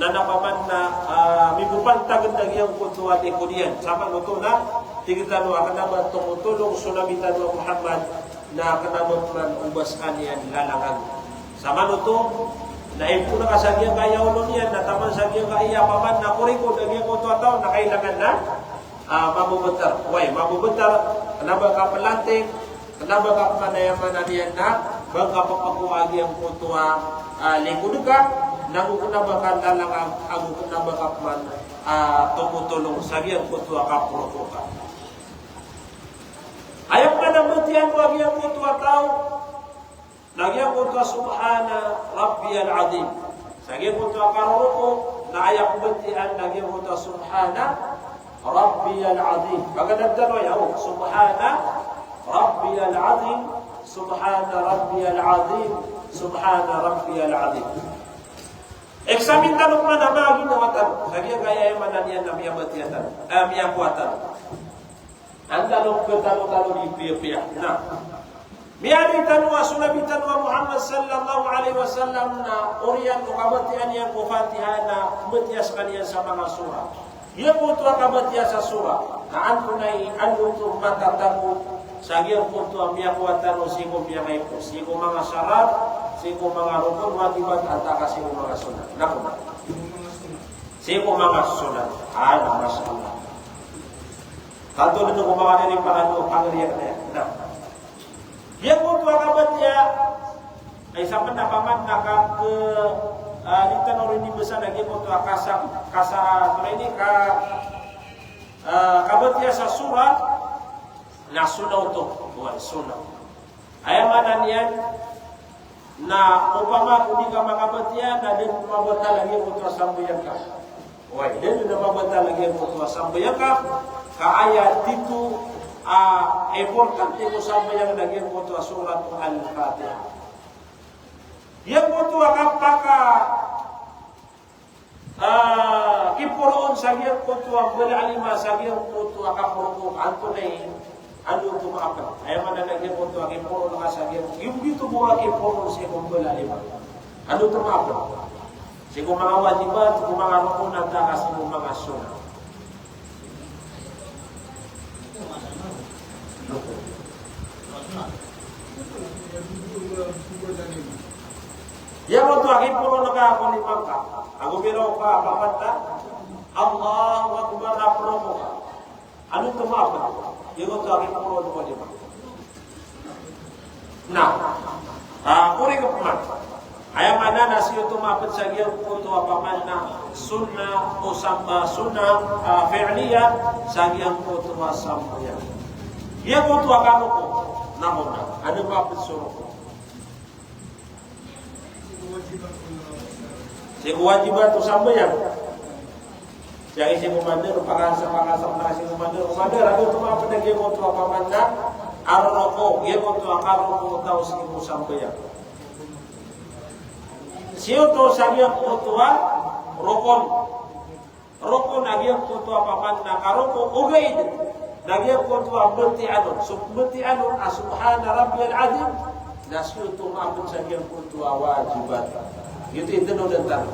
na, na opama na, a, mibepantag na giyangkoto a likod iyan. Samanoto na tig tano a kena ba tomotolong so Nabi tano a Muhammad, na kena ba opama o ba sekaniyan lalangan. Samanoto na ipoon ka sa giyangkaya olo niyan, na taman sa giyangkaya opama na korikod a giyangkoto a taw na kailangan na a, mabebetar. Oway, mabebetar, kena ba ka pelanting, kena ba ka pemanaya mananiyan na, ba ka pepekowa a giyangkoto a, a, likod ka, nago kena ba ka lalangan, ago kena ba ka peman, a, tomotolong sa giyangkoto a kaporoko ka. Aya peman a mbatiya o giyangkoto a taw, na giyangkoto a Subhana Rabbiyal Azim. Sa giyangkoto a karoroko, na aya pembatiya na giyangkoto a Subhana Rabbiyal Azim. Paganadan tano aya, o, Subhana Rabbiyal Azim, Subhana Rabbiyal Azim, Subhana Rabbiyal Azim. Examine tano pman a manga ginawa tano. Sa giyangkaya aya maana niyan na miyabatiya tano, a, miyakowa tano. Antaa tano, tano di piyapiya. Na miyaaloy tano a so Nabi tano a Muhammad sallallahu alaihi wasallam na oriyan o kabatiya niyan ko Fatiha na mbatiya sekaniyan sa manga sura. Giyangkoto a kabatiya sa sura na antonaa i, antonaa oto matatago sa giyangkoto a miyakowa tano sii ko miyangaipo, sii ko manga sarat, sii ko manga rokon, wajibat, antaa ka sii ko manga sunnat. Na ko sii ko manga sunnat. A, na, masha Allah. Tanto dn ko manga dn i pangano, pangariya kna. Na giyangkoto a kabatiya, ay, isa pn a paman na ka, e, di tano ron inibasa na giyangkoto a kasa, kasa, antonaa ini ka, e, kabatiya sa sura, na sunnah oto. Oway, sunnah. Aya maana niyan na opama ko di ka makabatiya na da dn mabatal a giyangkoto a sambayang ka. Oway, da dn mabatal a giyangkoto a sambayang ka, ka aya tito Ah, importante ko sambayang na giyangkoto a Suratul Fatiha. Giyangkoto a kapaka, ah, kiporoon sa giyangkoto a mbala a lima sa giyangkoto a kaporoko, antonaa i, ano oto maapd. Aya maana na giyangkoto a kiporoon ka sa giyangkoto, giyoto bo a kiporoon sii ko mbala a lima. Ano oto maapd? Sii ko manga wajibat, ko manga rokon, antaa ka sii ko manga sunnah. Giyangkoto a kiporoon ka ko lima ngka. Ago biro ka apamana Allahu Akbar a poroko ka. Ano oto maapd? Giyangkoto a kiporoon ko lima. Na, ah, korek pman. Aya maana na sii oto maapd sa giyangkoto a pamana sunnah o sam-, ah, sunnah, ah, fi'liyah sa giyangkoto a sambayang. Giyangkoto a karoko, na kona, ano maapd so roko? Sii ko wajibat o sambayang. Sii ko mandar, pakasa, pakasa, pakasa, sii ko mandar, ko mandar, ano oto maapd a giyangkoto a pamana a roko, giyangkoto a karoko o taw sii ko sambayang. Sii oto sa giyangkoto a rokon. Rokon a giyangkoto a pamana karoko, ogaid na giyangkoto a mbatiya on, so mbatiya on a Subhana Rabbiyal Azim, na sii oto maapd sa giyangkoto a wajibat. Giyoto i tindg tano.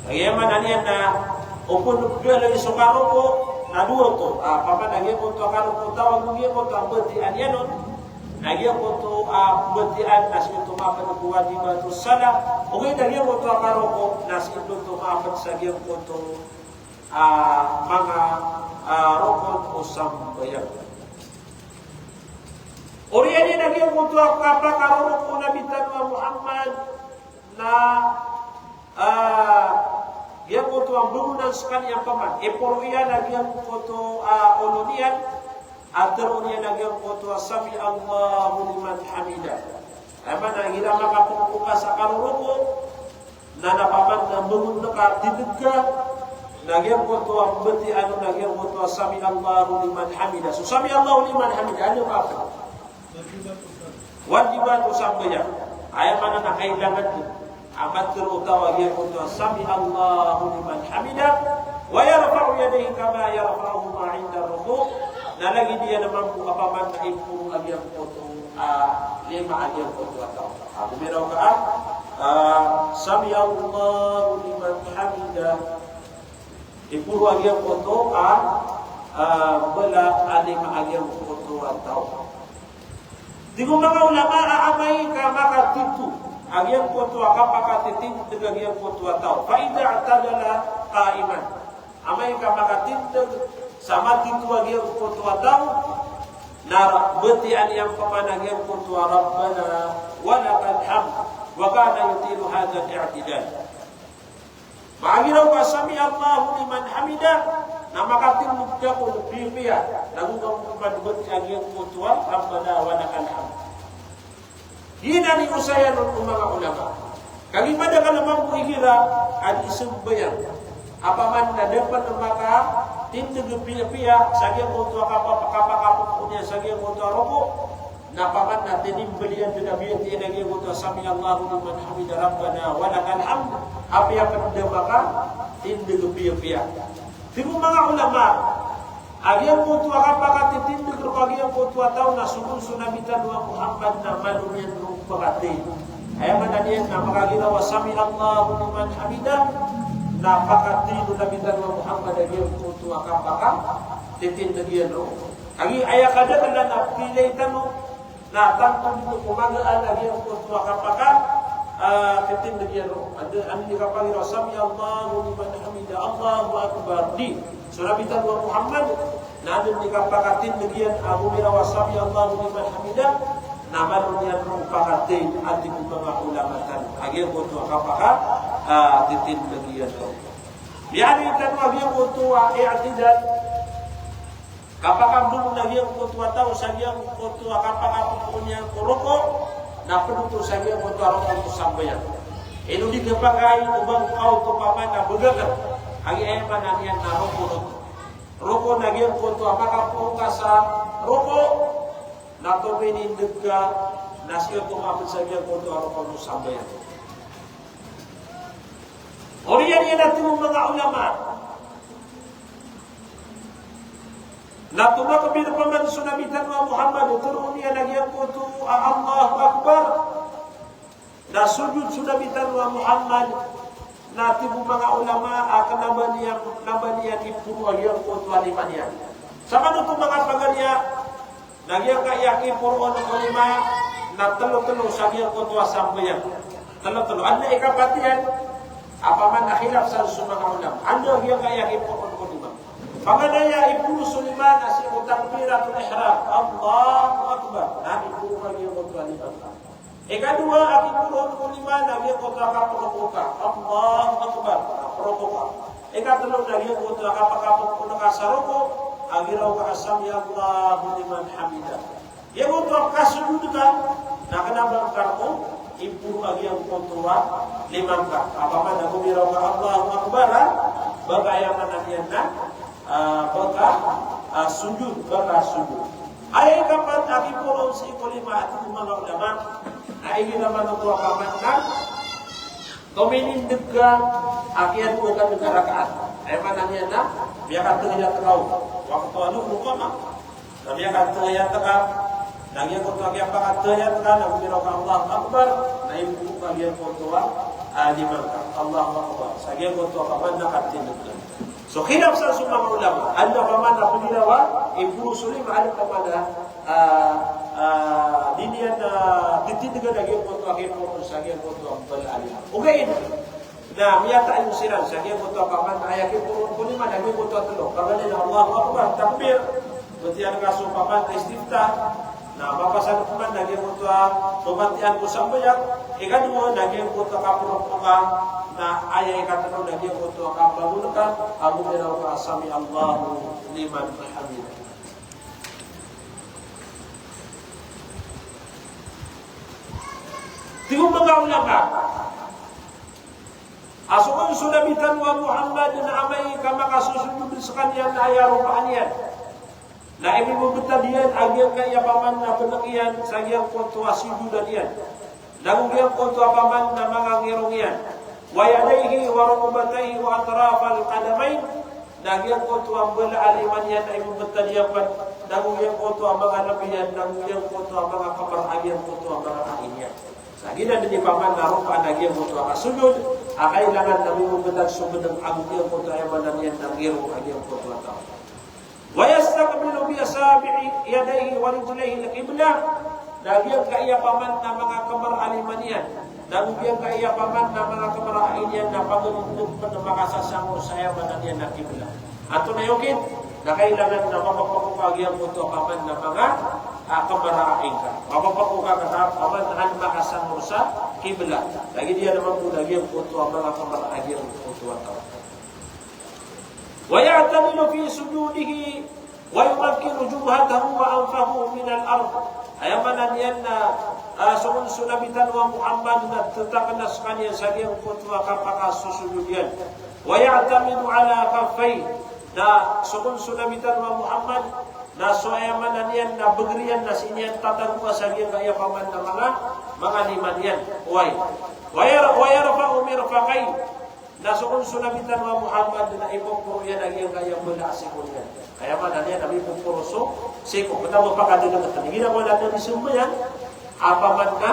Aya maana niyan na opama galoy so karoko, na dowa oto, ah, pamana giyangkoto a karoko o taw ago giyangkoto a mbatiya niyan on, na giyangkoto a mbatiya na sii oto maapd ko wajibatus salah, ogaid na giyangkoto a karoko na sii oto maapd sa giyangkoto ah, manga, ah, rokon o sambayang. Oriyan iyan a giyangkoto a kapakaroroko o Nabi tano a Muhammad na, ah, giyangkoto a mbongonan skaniyan paman. Iporo iyan a giyangkoto a olo niyan, a tero iyan a giyangkoto a sami Allahu liman hamidah. Aya maana igira makapopoka sa karoroko, na na paman na mbongon ka tindg ka, na giyangkoto a mbatiya on na giyangkoto a sami Allahu liman hamidah. So sami Allahu liman hamidah, ano ka? Wajibat o sambayang. Aya maana na kailangan a matero o taw a giyangkoto a sami Allahu liman hamidah, wa yarfa'u yadayhi kama yarfa'uhuma inda ruku', na lagid iyan a mambo a paman na iporo a giyangkoto a lima a giyangkoto a taw. Ago biro ka, ah, sami Allahu liman hamidah. Iporo a giyangkoto a, ah, mbala a lima a giyangkoto a taw. Tig o manga ulama a amay ka makatito a giyangkoto a kapakatitindg a giyangkoto a taw. Fa idha i'tadala qa'iman. Amay ka makatindg sa matito a giyangkoto a taw, na ra-, mbatiya niyan paman a giyangkoto a Rabbana wa lakal hamd, wa kana yutilu hadha al-i'tidal. Magiraw ka sami Allahu liman hamidah, na makatindg ka ko piyapiya, na go ka man mbatiya a giyangkoto a Rabbana wa lakal hamd. Giyanan i osayan on o manga ulama. Kagiya madakl a mambo igira a dii sambayang a paman na da pn makatindg piyapiya sa giyangkoto a kapa-, kapakapoko niyan sa giyangkoto a roko, na paman na tinimbl iyan dn a biyatiya a giyangkoto a sami Allahu liman hamidah Rabbana wa lakal hamd, apiya pn da makatindg piyapiya. Tig o manga ulama, a giyangkoto a kapakatitindg roo a giyangkoto a taw na so, so Nabi tano a Muhammad na malo niyan roo pakatindg. Aya maana niyan na makagiraw a sami Allahu liman hamidah, na pakatindg o Nabi tano a Muhammad a giyangkoto a kapakatitindg iyan roo. Kagiya aya kadaklan a pilay tano, na tanto dn ko magaan a giyangkoto a kapaka, ah, titindg iyan roo. Anda, anda i kapagiraw sami Allahu liman hamidah, Allahu Akbar. Di, so Nabi tano a Muhammad, na anda i kapakatindg iyan a gomiraw a sami Allahu liman hamidah, na malo niyan roo pakatindg, a tig o manga ulama tano a giyangkoto a kapaka, ah, titindg iyan roo. Miyaaloy tano a giyangkoto a i'tidal. Kapakambongon a giyangkoto a taw sa giyangkoto a kapakapoko niyan ko roko, na pd oto sa giyangkoto a roko o sambayang. Ino di kapakay o ba ngka oto paman na bgakn, kagiya aya maana niyan na roko oto. Roko na giyangkoto a makapoon ka sa roko, na tominindeg ka, na sii oto mapd sa giyangkoto a roko o sambayang. Oriyan iyan a tig o manga ulama, na tomakbir paman so Nabi tano a Muhammad, tharoon iyan a giyangkoto a Allahu Akbar. Na sojod so Nabi tano a Muhammad, na tig o manga ulama a kna ba niyan, kna ba niyan iporo a giyangkoto a lima niyan. Sa manoto manga pagari a, na giyangkaya kiporoon o lima, na tlo-tlo sa giyangkoto a sambayang. Tlo-tlo. Adn a ikapat iyan, a paman a khilaf sa so manga ulama. Adn a giyangkaya kiporoon o lima. Paganay a iporo so lima na sii ko takbiratul ihram. Allahu Akbar. Na iporo a giyangkoto a lima. Ikadowa a kiporoon ko lima na giyangkoto a kaproko ka. Allahu Akbar. Kaproko ka. Ikatlo na giyangkoto a kapakapok ka sa roko, a giraw ka a sami Allahu liman hamidah. Giyangkoto a kasojod ka, na kna ba ngka roko, iporo a giyangkoto a lima ngka. Apiya man na giraw ka Allahu Akbar, ha? Ba ka aya maana niyan na, ah, ba ka, ah, sojod, ba ka sojod. Aya ikapat a kiporoon sii ko lima a tig o manga ulama, na igira manoto a paman na tominindeg ka a kiyadowa ka dn a rakaat. Aya maana niyan na miyakatngayat ka o. Wakto a loloma, na miyakatngayat ka, na giyangkoto a kiyapakatngayat ka, na giraw ka Allahu Akbar, na iporo ka giyangkoto a, ah, lima ngka. Allahu Akbar. Sa giyangkoto a paman na katindeg ka. So khilaf sa so manga ulama, adn a paman a pgirawa, iporo so lima, adn a paman a, ah, ah, di niyan, ah, titindgan a giyangkoto a kiporo sa giyangkoto a mbala a lima. Ogaid na miyatayo siran sa giyangkoto a paman a aya kiporo ko lima na giyangkoto a tlo. Paganay na Allahu Akbar, takbir. Batiya ngka so paman a istiftah. Na mapasad paman na giyangkoto a pmbatiya ko sambayang. Ikadowa na giyangkoto a kaproko ka. Na aya ikatlo na giyangkoto a kabangon ka, ago giraw ka a sami Allahu liman hamidah. Tig o manga ulama, a so kon so Nabi tano a Muhammad na amay ka makasosojod skaniyan na aya ropaan iyan na imimbbtad iyan a giyangkaya paman na bnk iyan sa giyangkoto a sojod iyan, nago giyangkoto a paman na manga ngirong iyan, wa yadayhi wa rukbatayhi wa atrafal qadamayn, na giyangkoto a mbala a lima niyan na imimbbtad iyan pn, nago giyangkoto a manga lb iyan, nago giyangkoto a manga kmr a giyangkoto a manga ai niyan. Sa giyanan i paman na ropaan a giyangkoto a kasojod, a kailangan na mimbbtad so bnk ago giyangkoto a aya maana niyan na ngirong a giyangkoto a taw. Wa yastaqbilu bi asabi'i yadayhi wa rijlayhi al-qiblah. Na giyangkaya paman na manga kmr a lima niyan, nago giyangkaya paman na manga kmr a ai niyan na paganay pn makasasangor sa aya maana niyan na qiblah. Antonaa i okit? Na kailangan na mapapako ka giyangkoto a paman na manga, ah, kmr a ai ngka. Mapapako ka, ka paman na an makasangor sa qiblah. Lagid iyan mambo na giyangkoto a manga kmr a giyangkoto a taw. Wa ya'tadilu fi sujudihi wa yumakkinu jabhatahu wa anfahu min al-ard. Aya maana niyan na, ah, so kon so Nabi tano a Muhammad na ttakn a skaniyan sa giyangkoto a kapakasosojod iyan. Wa ya'tamidu ala kaffayhi. Na so kon so Nabi tano a Muhammad na so aya maana niyan na bgr iyan na sii niyan tatagoa sa giyangkaya paman na manga, manga lima niyan. Oway. Wa yar-, wa yarfa'u mirfaqayhi. Na so kon so Nabi tano a Muhammad na ipoporo iyan a giyangkaya mbala a siko niyan. Aya maana niyan na ipoporo so siko. Kna ba pakadgdgtn. Igira ko na di sambayang a paman na,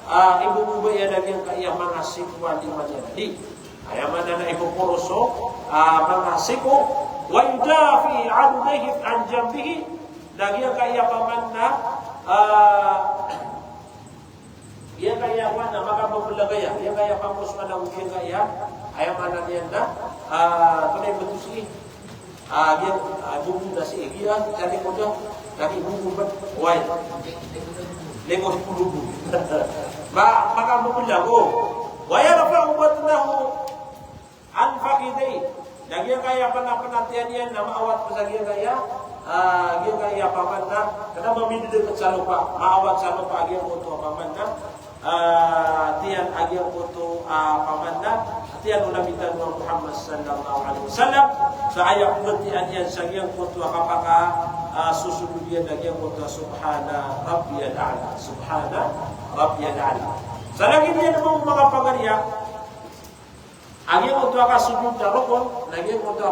ah, iboboba iyan a giyangkaya manga siko a lima niyan. Di. Aya maana na ipoporo so, ah, manga siko. Wa yujafi adudayhi an janbihi. Na giyangkaya paman na, ah, giyangkaya paman na makambablag aya, giyangkaya pamosoan ago giyangkaya, aya maana niyan na, ah, tonaa i bto sii, ah, giya, ah, bobo na sii, giya, tani ko da, tani bobo ba, oway. Lingos ko bobo. Ma-, makambablag, o. Wa yarfa'u batnahu an fakhidhayhi. Na giyangkaya pn a pnatiyan iyan na maawat pn sa giyangkaya, ah, giyangkaya paman na, kna ba mididkt sa lopa, maawat sa lopa giyangkoto a paman na, ah, tiyan a giyangkoto a paman na, tiyan o Nabi tano a Muhammad sallallahu alaihi wasallam, sa aya pmbatiya niyan sa giyangkoto a kapaka, Ah, so sojod iyan na giyangkoto a subhana rabbiyal a'la. Subhana rabbiyal a'la. Sa lagid iyan mambo, manga pagari, a giyangkoto a kasojod na rokon, na giyangkoto a